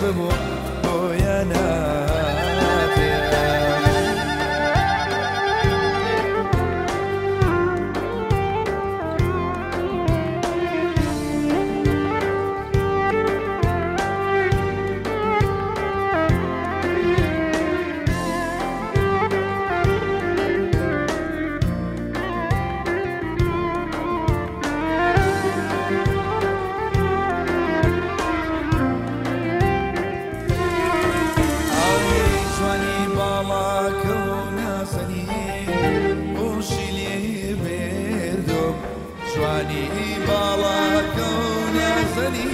ببوو بۆیە ناتێ. جوانی باڵاکە و نازەنی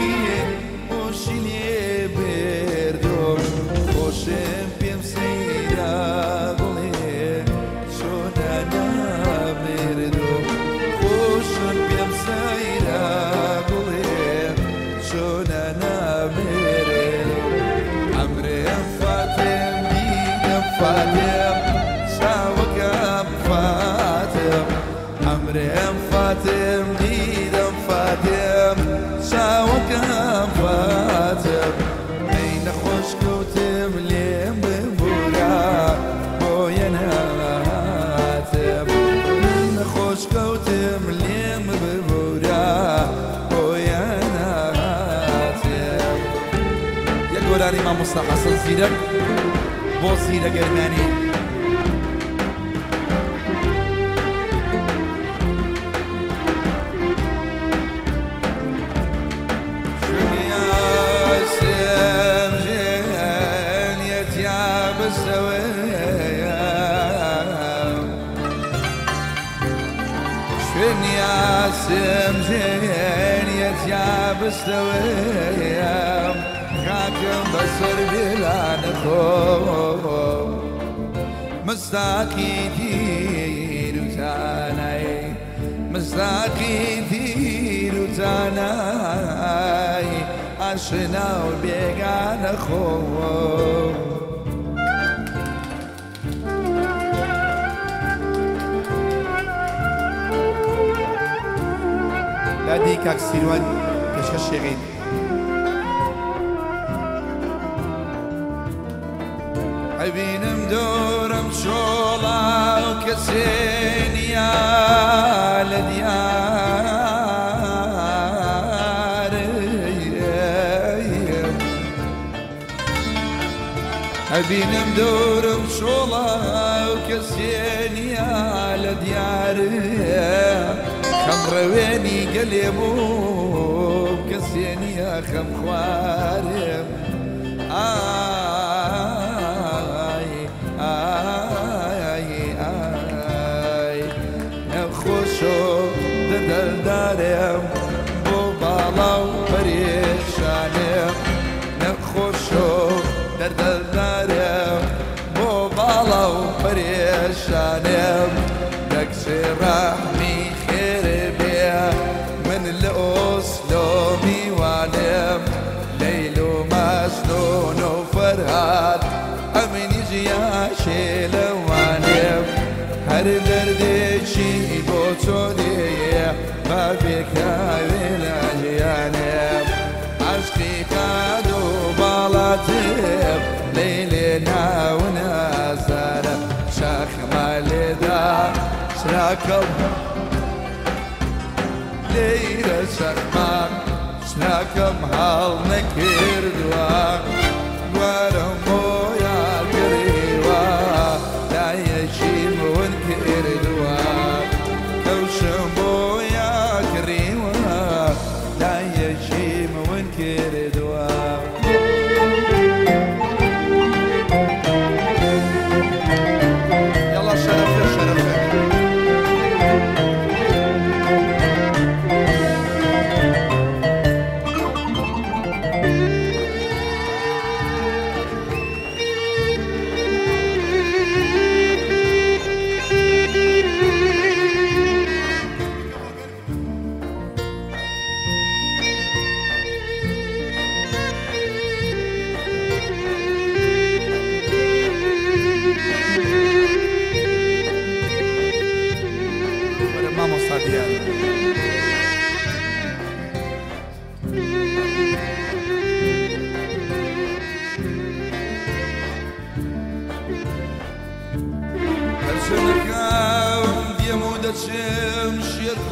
خۆشی لێ بردوم، خۆشم پێم سەیرە بڵێ چۆنە نامردوم، خۆشم پێم سەیرە بڵێ چۆنە نامردوم. ئەمرێم فاتم دیدەم فاتم چاوەکەم فاتم، ئەمرێم فاتم دیدەم فاتم چاوەکەم فاتم. ئەی نەخۆش کەوتم لێم ببورە بۆیە نەهاتم، نەخۆش کەوتم لێم ببورە بۆیە نەهاتم. یەک گۆرانی مامۆستا حەسەن زیرەک بۆ زیرە گەرمیانی. شنیاسم ژێنیە تیا بستەوەیەم، خاکم بەسەر بێلانە خۆم، مستاقی تیر و تانای، مستاقی تیر و تانای ئاشنا و بێگانە خۆم. لادی کاک سیروان پێشکەش شێغین. ئەبینم دورم چۆڵا و کەسێ نییە لە دیارم، ئەبینم دورم چۆڵا و کەسێ نییە لە دیارم، خەم ڕەوێنی گەلێ بوو کەسێ نییە خەم خوارم. ئای ئای ئای نەخۆشۆ دەردارم بۆ باڵا و پەرێشانم، نەخۆشۆ دەردەدارم بۆ باڵا و پەرێشانم. دەکچێ ڕەحمی خێرێ بێ من لە ئۆسلۆ میوانم، لەیل و مەجنون و فەرهاد ئەمنی ژیاشێ لەوانم. هەر دەردێکی بۆ تۆ دێیە با بێکاوێ لە ژیانم، عەشقی قاد و باڵاتم لەیلێ ناو نازانم، شاخما لێدا چراکەم لێرە شەخمام شناکەم هەڵ نەکردووە، گوارم بۆیا کڕیوە لایەکی ون کردووە، کەوشم بۆیا کڕیوە لایەکی ون کردووە. یاڵا شەرەفێ شەرەفێ. Thank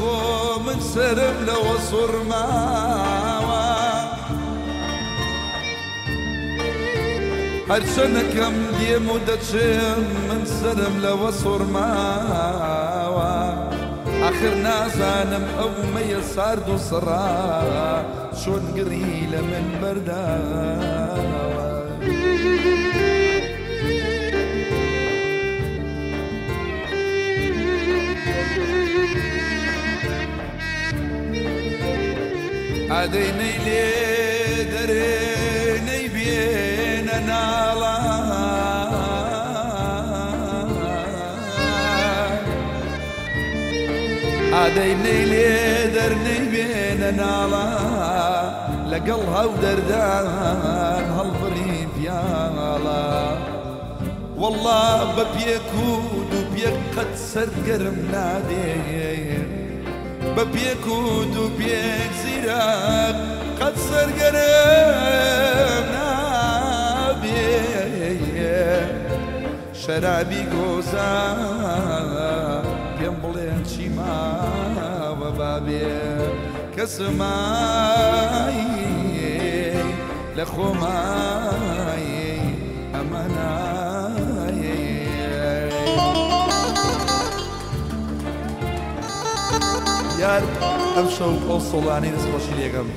خۆ من سەرم لەوە سوڕماوە هەرچەنەکەم دێم و دەچێم من سەرم لەوە سوڕماوە آخر نازانم ئەو مەیە سارد و سڕا چۆن گڕی لە من بەرداوە ئادەی نەی لێ دەرێ نەی بێنە ناڵا ئادەی نەی لێ دەر نەی بێنە ناڵا لەگەڵ هەو دەردان هەڵبڕی پیاڵە وەڵڵا بە پێک و دوو پێک قەت سەرگەرم نادێ بە پێک و دوو پێک زیرەک قەت سەرگەرم نابێ شەرابی گۆزا پێم بڵێن چی ماوە بابێ کەسمای لە خۆمای ئەمە نایێ یار ئەم شەو ئەو سۆڵانەی دەستخۆشی لێگەم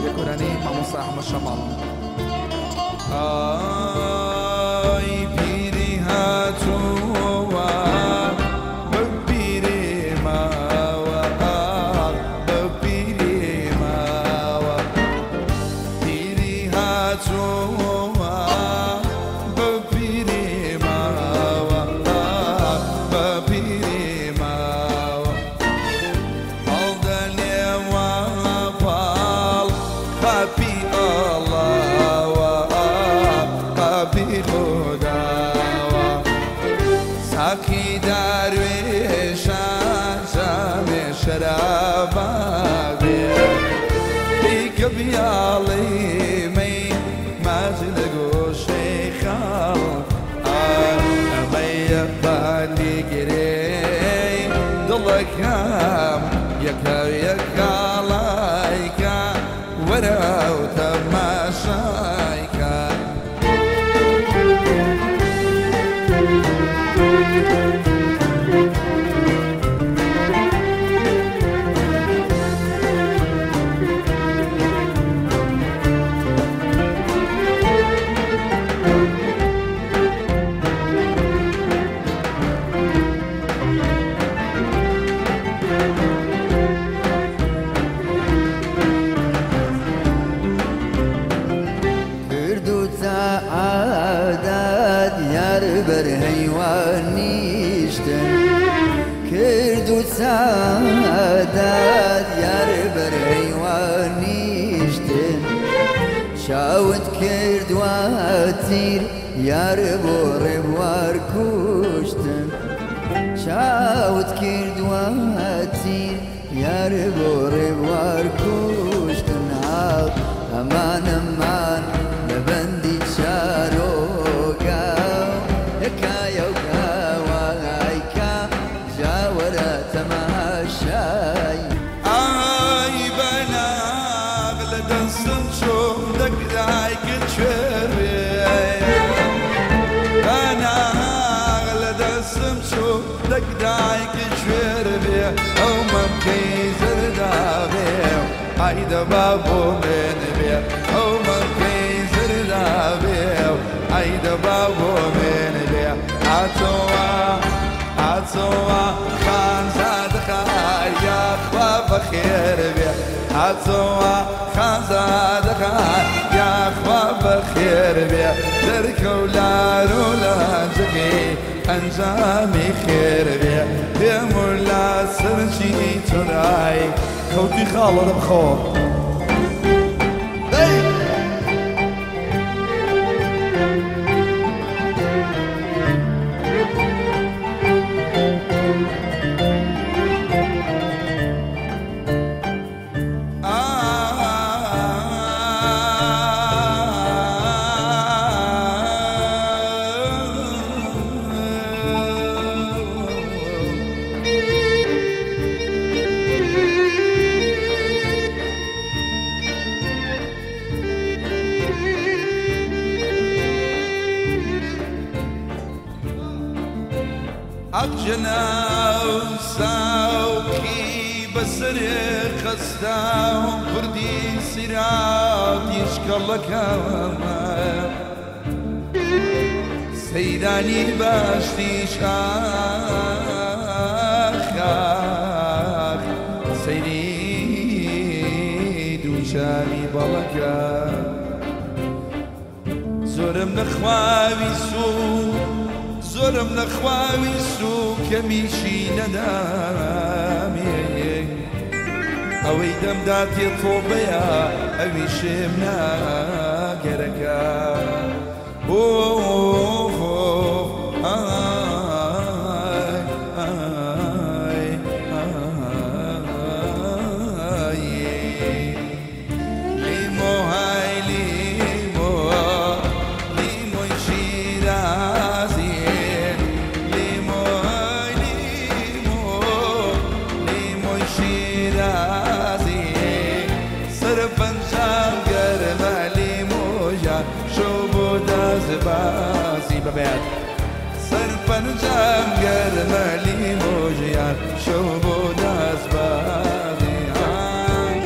یە گۆرانی مامۆستا ئەحمەد شەماڵ ئای پیری هاتووە بە پیری ماوە بە پیری ماوە پیری هاتووە بە پیری ماوە بە پیری ماوە هەڵدە لێوە پاڵ قاپی ئاڵاوە قاپی خوداوە ساقی دەروێشان جامێ شەرابا بێ پیکە بیاڵی مەی ماچ لە گۆشەی خاڵ ئەمەیە بالی گرێی دڵەکەم یەکە یەکاڵایکە وەرە و تەماشایکە عادات یار بەر هەیوان نیشتن کرد و سادات یار بەر هەیوان نیشتن چاوت کرد واتیر یار بۆ ڕێبوار کوشتن چاوت کرد واتیر یار بۆ ڕێبوار کوشتن ئەمان ئەمان لە بەندی چارۆگا یەکایە و کاوایکا جاوەرە تەماشای ئای بەناغ لە دەستم چۆم دەکرای کچێ بەناغ لە دەستم چۆم دەکرای کچێر بێ ئەو مەمکەی زەردابێ ئای دەبا بۆ من بێ ئەو مەمکەی زەردابێ ئای دەبا بۆ من بێ ئاتۆوە ئاتۆوە خانزادە خار یاخوا بەخێر بێ ئاتۆوە خانزادە خار یاخوا بەخێر بێ دەرکەو لار و لاجەکەی ئەنجامی خێر بێ پێم و لا سەرچی تۆرای خەوتی خاڵە دەبخۆ ئای جەناو ساوکی بەسەر خەستا و کوردی سیراتیش کەڵەکە سەیرانی باشتیش ئاخ ئاخ سەیری دووچاوی بەڵەکە زۆرم نەخواوی سوو زۆرم نەخواوی سوو کەمیشی نەدامێ ئەوەی دەمداتێ تۆبەیە ئەویشم ناگەرەکە ئۆ ئای ئای ئای لیمۆ های لیمۆ لیمۆی شیرازی لیمۆ های لیمۆ لیمۆی شیرازی سەر پەنجام گەرمە لیمۆژان شەو بۆ دەستبازی بەبێت سەر پەنجام گەرمە لیمۆژیان شەو بۆ دەستبازی ئای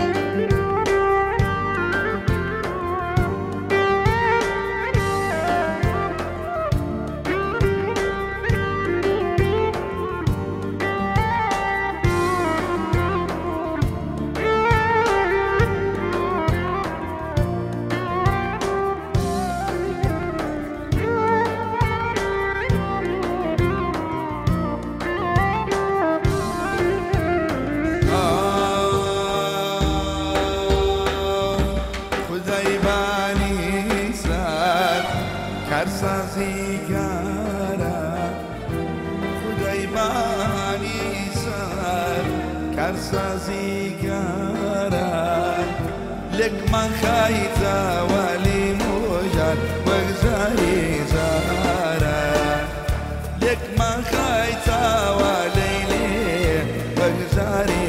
خدای بانی سەر کارسازی کارە خدای بانی سەر کارسازی کارە لێکمان خایتەوە لیمۆژان وەک جاری جارە لێکمان خایتەوە لەیلێ وەک جاری